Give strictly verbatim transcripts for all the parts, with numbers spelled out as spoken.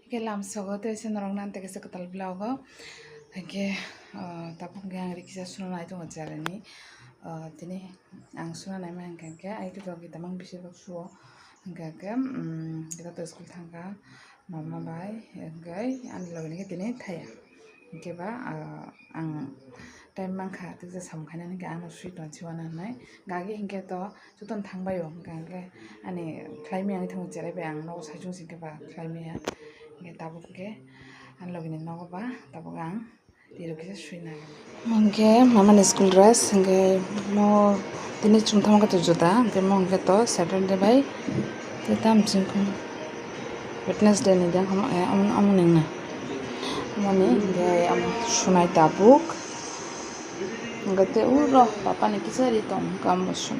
Ke lamsogo tei se norok nan teke se kwtal vlog o. Hingke, ah, tabuk hingke ang rikisa suna nai tongo chereni. Ah, tini ang suna naima hingka hingke ai to jogi tamang bisi rok suo. Hingka hingke, um, kita to school thangka mama bai, hingke ani logi ni tini thaya. Hingke ba, ah, ang time mankha, tei samung khainani hingke ano sui tong siwana hinai. Gagi hingke to, Jotono thangbai o, hingka hingke ani khlaimaya wngwi thango, cherai bai ang nogo saichung singkhe ba khlaimaya, hingke tabuk hingke ani logi ni nogo ba tabuk ang twi rok kisa sui nai. Hingke mama ni school dress, hingke mo tini chum thangma khe to juda, hingke mo hingke to Saturday bai tei tam ching khe Wednesday ni dang omo, omo, omo ni na. Omo ni hingke omo sunai tabuk. Hingke te uro papa ni kisa ri tong kam bo sung.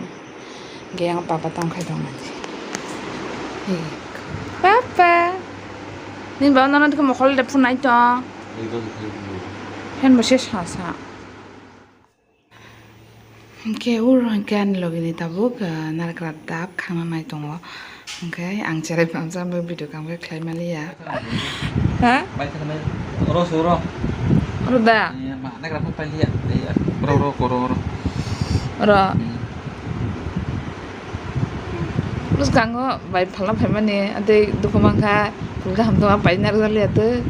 Hingke yang papa tong khai tong mati. Papa. Ni ba nono dikhe mokhol de phunai tong. Fan bo se sa sa. Hingke uro hingke ani logi ni tabuk, ah, narikra dap khangna nai tongo. Hingke ang cherai pamsa bo video kam khe khlai maliya. Ha? Bai thangna oro se oro. Oro da? Iya, ma, nagra pun pailiya. Iya, oro, oro, oro, oro. Oro. Hmm. Bwskango bai phalna phaimani, tei dukhu mankha, phul kaham tongma pai narwkjaliya tei.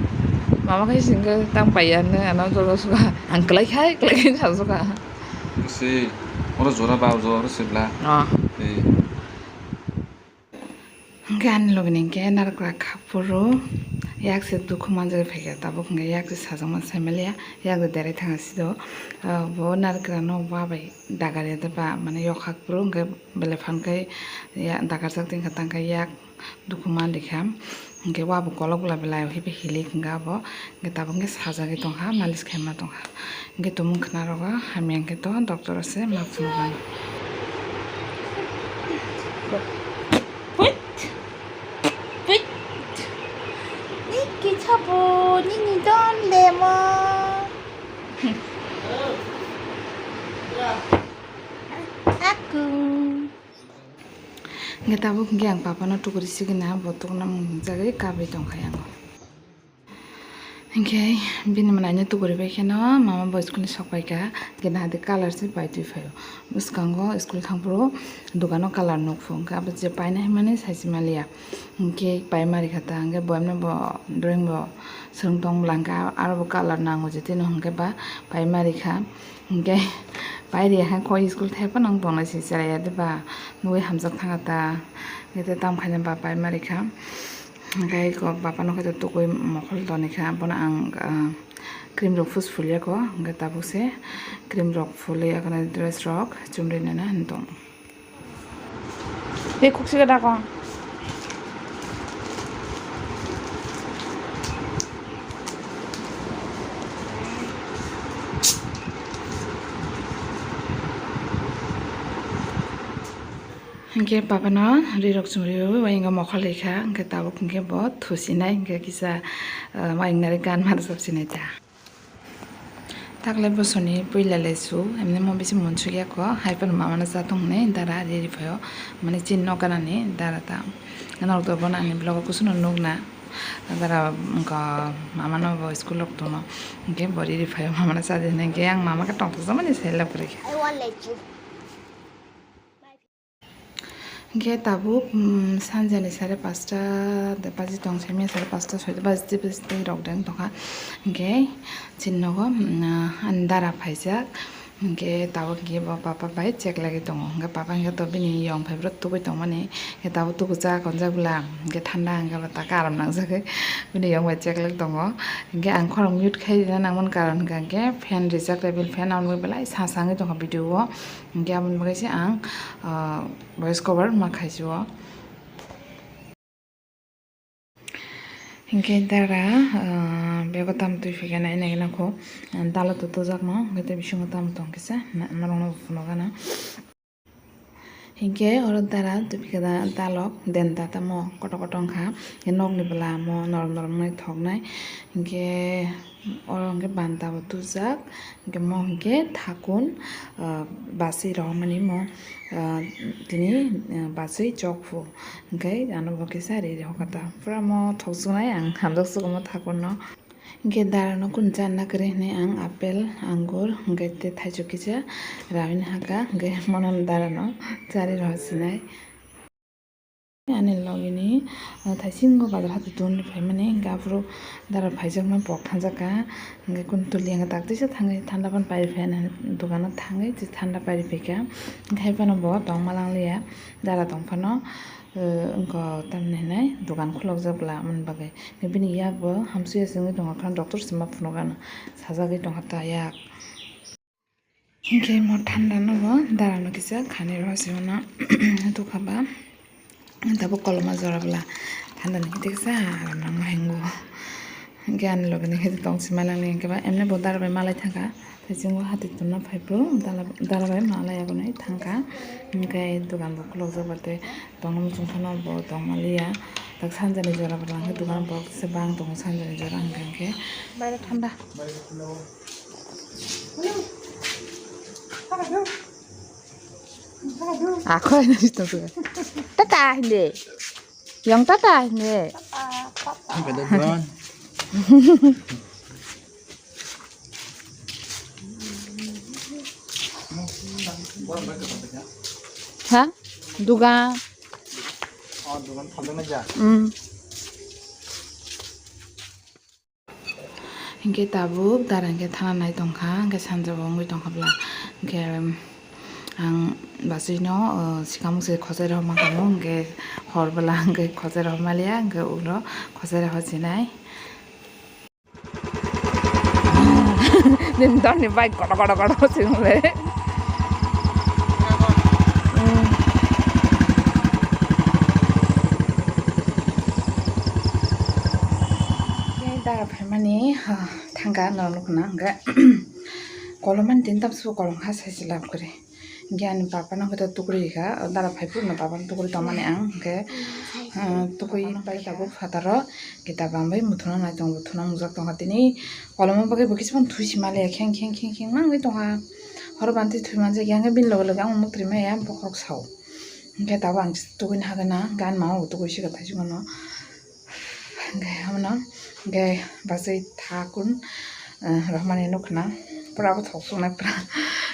Mama khai singkhe tang paiya hinwi ano jora suka. Ang kwlai khai, kwlai khai sajuka. Si, oro jora ba, oro, oro sibla. Ah. Tei. Hingke ani logi ni hingke narikra kha phuru yak se dukhu manjak phaikha tabuk hingke yak se sajakma sai maliya yak se derai thang si do. Ah, bo narikra no ba bai dagar ya de ba mane yok hak phuru hingke belai phan khai ya dagar jak tingkha tang khe yak dukhu manlikha hingke wa bo kolok bwla belai o hibi hilik hingke abo hingke tabuk hingke sajagwi tongkha malis khaima tongkha. Hingke tumung khna rogo hamya hingke to doctor o se ma phunuknai. Pwit! Pwit! Ni kisa bo nini don lemo. Akung. Hingke tabuk hingke ang papa no tukuri sigina bo tukna mung jagwi kabwi tongkha yango. Hingke bini mwnaino tukuri bai kheno mama bo school ni sok paikha, hingke nahadi colour se pai twi phaio. Bwskango school thangphuru dukano colour nukphu, hingke abo je paina himani saisi maliya. Hingke paima rikha ta, hingke boyamno bo drawing bo swrwng tong bwla, hingke aro bo colour nango je tino, hingke ba paima rikha. Hingke pai riya khe koi school thai phano wng tongnai se chwrai ya de ba nugui hamjak thanga ta, hingke tam khaina ba paima rikha. Hingke eko papa no khe tukui mokhol tonikha, abono ang, ah, cream rok phus fulia ko, hingke tabuk se cream rok fulia kono dress rok chumri nana hinwi tong. Tei khuksika dakong. Hingke papa no rirok chumriwi bai wngkha mokhol rikha, hingke tabuk hingke bo thusinai, hingke kisa, ah, waingnari gan ma rwchap sinai ta. Taklai bosoni puila lesu, emni mo bisi munsuk ya ko, hai phano mama no cha tong hinui dara ri ri phaio, mane chini nok ganani dara ta. Norok to bono ani vlog o kusuno nukna, dara wngkha mama no bo school rok tongno, hingke bo ri ri phaio mama no cha di hinui, hingke ang mama khe tongthokjakmani selek kwrwi khe. I want lechu. Hingke tabuk, mm, sanjani sare pasta de baji tong, simi sare pasta soita baji tei rok deng tongkha. Hingke chini nogo, mm, ani dara phaijak. Hingke tabuk hingke bo papa bai cheklagwi tongo. Hingke papa hingke to bini yong phaibrok tubui tongmani. Hingke tabuk tukuchak honjak bwla. Hingke thanda hingke bo ta karam nangjagwi bini yong bai cheklagwi tongo. Hingke ang khorang mute khai rina nangmani karon hingka hingke fan rijak, table fan, aboni bagwi belai sa sa wngwi tongkha video o. Hingke aboni bagwi se ang, ah, voice cover ma khaisio. Hingke dara, ah, bego tamo twi phikha nai nai nangkho, ah, dalo to tojakno, hingke tei bisingo tamo tong kisa, na-, norokno bo phunukgana. Hinkhe oro dara tubika da-, dalok denta tamo kotor kotor wngkha. Hinkhe nokni bwla mo norom norom wngwi thoknai. Hinkhe oro hinkhe banta bo tubujak. Hinkhe mo hinkhe thakun, ah, basui rohormani mo, ah, tini, ah, basui chokphu. Hinkhe ano bo kisa ri ri hokata. Pura mo thokjwnai ang hamjak sugo mo thakunno. Hinkhe darano kunu charna kwrwi hwnwi ang apple, angur, hinkhe tei thaichuk kisa rawini haka, hinkhe mono darano charwi rohorsinai. Ani logini, ah, thaisingo bazar hati tuni phaimani, hinkhe aphuru dara phaijakma pok thangjak kha, hinkhe kunu tuli ang tak tisa thangwi thanda phano pari phai ani dogano thangwi tei thanda pari phaikha, hinkhe hai phano bo tongma langliya, dara tong phano, eh, wngkha tamni hinwi dogan khulokjak bwla aboni bagwi. Bini yak bo hamsuya se wngwi tongo, khorang doctor se ma phunuk ano sajagwi tongkha ta yak. Hinkhe mo thanda no bo dara no kisa khanwi rw se mano dukha ba. Tabuk koloma jora bwla thanda ni kisa aram nangma hingo. Hinkhe ani loge ni khe tong si mala ni hinkhe ba emne bo dara bai malai thangkha. Tei chwng bo hati tonna phai phuru dala-, dara bai malai yago nai thangkha. Hinkhe dogan bo khulokjak ba tei tongna muchung phano bo tong maliya. Tak sanjani jora bo rang khe dogan bo se bang tongo sanjani jora hinkhe hinkhe. Baire thanda. Akhoi na sito tu. Tata hindi. Yang tata hindi. Ha? Duga. Hmm. Hinkhe tabuk dara hinkhe thana nai tongkha, hinkhe sanja bo wngwi tongkha bwla. Hinkhe ang bachwino, o, sikamo se khosai rw ma kamo, hinkhe hor bwla hinkhe khosai rw maliya, hinkhe ulo khosai rw sinai. Nini doni bai koto koto koto singole. Hmm. Khe dara phaimani, ha, thangka norok nukna hwnkhe kolomani tin tam subo kolom kha saisi lab kwrwi. Hinkhe ani papa no khe tukuri rikha, dara phai phuru no papa no tukuri tongmani ang hinkhe, ah, tukui pai tabuk phataro kita bambai muthuna nai tongo, muthuna mujak tongkha tini. Kolomma bagwi bo kisa phano thuisi maliya, kheng kheng kheng kheng nangwi tongkha. Horo bantwi thwi manjakya, hinkhe bini loge loge ang muktwi maya bokhorok sao. Hinkhe tabuk ang tukuina hagana, gan mama bo tukui sikha thaisingano. Hinkhe hamono, hinkhe bachai thakun, eh, rohmani nukna, pura bo thok suknai pura.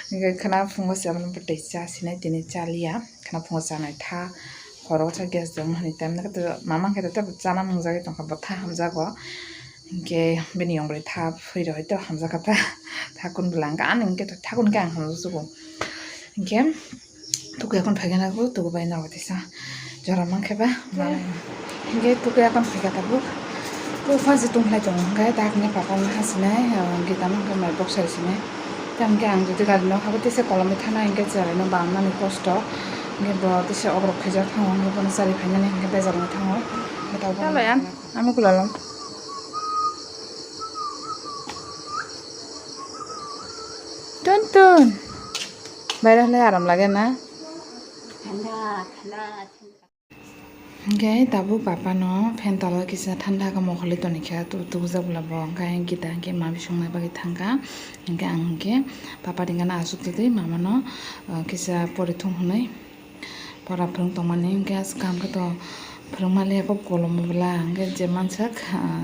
Hinkhe khwna phungo se abono bwtwi cha sinai tini chaliya, khwna phungo chanai tha, khoro cha gas jom hani time nokhe mama hinkhe tei chana mungjagwi tongkha bo tha hamjago. Hinkhe bini yong bai tha phuri rw hai tei hamjakha ta, thakun bwla hinkhe ani hinkhe thakun khe ang hamjak sugo. Hinkhe tuku yakon phaikhe nangkuk, tuku bai nangkuk tisa jora mankhe ba. Hinkhe tuku yakon phaikha tabuk. Tuku phang se tongkhlai tongo hinkhe tak hinwi papa no hasinai, ah, gita mankhe mai boksai sinai. Tei hinkhe ang jodi gari no habo tisa kolomwi thana hinkhe chwraino bamnani kosto. Hinkhe bo tisa oborok khaijak thango, hinkhe bono chari phainani hinkhe bejal wng thango. Hinkhe tabuk. Chalai ang, ami kulalong. Tun tun. Baire hwnle aram lage na? Thanda, thanda, thanda. Hinkhe tabuk papa no fan tolo kisa thanda khe mokhorlwi tonikha, tu-, tubujak bwla bo. Hinkhe gita hinkhe ma bising nai bagwi thangkha. Hinkhe ang hinkhe papa ringkha na aswk twi twi mama no, uh, kisa pori thung hwnwi. Pora phwrwng tongmani hinkhe aswk kaham khe to phwrwng maliya kok kolom bwla hinkhe je mansak, ah,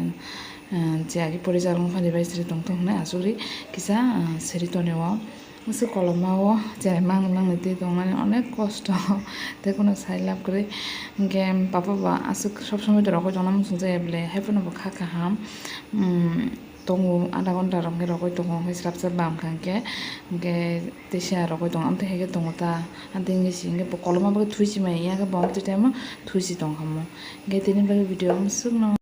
ah, je agi porijaknw phani bai sri tongthok hinwi asugri kisa, ah, sri tonio. Aswk koloma o cherai mang nangni twi tongmani onek kosto tei kheno sai lab kwrwi hinkhe papa ba aswk sob somoi to rogwi tongna muchung jaya bwle haiphano bo kha kaham. Tongo, adha ghonta rok hwnkhe rogwi tongo, hwnkhe srapsa bam kha hwnkhe, hwnkhe teisa rogwi tongo, amtwi hai khe tongo ta, amtwi hwnkhe si hwnkhe bo koloma bagwi thwi si maya, ya khe bo amtwi time o thwi si tong kha mo, hwnkhe tini bagwi video o swkno.